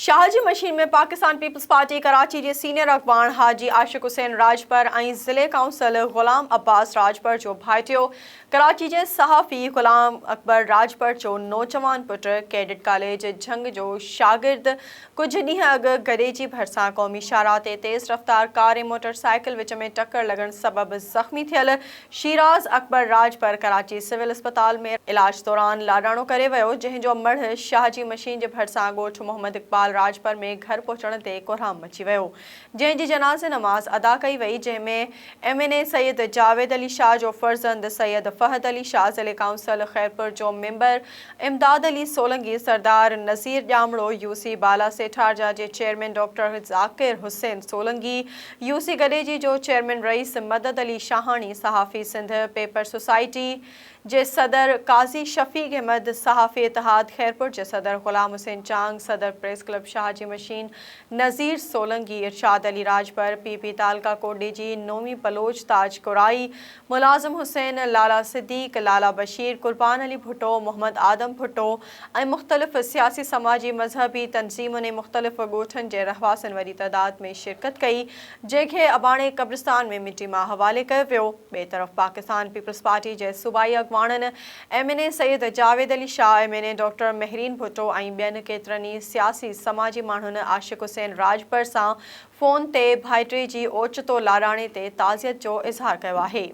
شاهه جي machine ۾ Pakistan peoples party Karachi جي senior اڳواڻ حاجي عاشق حسين راڄپر ۽ ضلعي ڪائونسل غلام عباس راڄپر جو ڀائٽيو ڪراچي جي صحافي غلام اڪبر راڄپر جو نوجوان پٽ ڪيڊٽ ڪاليج جهنگ جو شاگرد ڪجهه ڏينهن اڳ گڏيجي ڀرسان قومي شاهراهه تي تيز رفتار ڪار ۽ موٽر سائيڪل وچ ۾ ٽڪر لڳڻ سبب زخمي ٿيل شيراز اڪبر راڄپر ڪراچي سول اسپتال ۾ علاج دوران لاڏاڻو ڪري ويو، جنهن جو مڙهه شاهه جي مشين جي ڀرسان ڳوٺ محمد اقبال راڄپر ۾ گهر پهچڻ تي ڪهرام مچي ويو، جنهن جي جنازي نماز ادا ڪئي وئي، جنهن ۾ M N A Syed Javed Ali Shah جو فرزند سيد فهد علي شاهه، ضلعي ڪائونسل خيرپور جو ميمبر امداد علي سولنگي، سردار نذير ڄامڙو، يو سي بالا سيٺارجا جي chairman doctor Zakir Hussain Solangi, U C Gadeji جو چيئرمين رئيس مدد علي شاهاڻي، صحافي سنڌ پيپر سوسائٽي جي صدر قاضي شفيق احمد، صحافي اتحاد خيرپور جي صدر غلام حسين چانگ، صدر پريس ڪلب شاهه جي مشين نذير سولنگي، ارشاد علي راڄپر، پي پي تعلقه ڪوٽڏيجي، نومي بلوچ، تاج ڪورائي، ملازم حسين، لالا صديق، لالا بشير، قربان علي ڀٽو، محمد آدم ڀٽو ۽ مختلف سياسي سماجي مذهبي تنظيمن ۽ مختلف ڳوٺن جي رهواسين وڏي تعداد ۾ شرڪت ڪئي جنهن کي اباڻي قبرستان ۾ مٽي ماء حوالي ڪيو ويو. ٻئي طرف پاڪستان پيپلز پارٽي جي صوبائي اڳواڻن M N A Syed Javed Ali Shah, M N A doctor Mehreen Bhutto ۽ ٻين ڪيترن ئي سياسي سماجي ماڻهن عاشق حسين راڄپر سان فون تي ڀائٽي جي اوچتو لاڏاڻي تي تعزيت جو اظهار ڪيو آهي.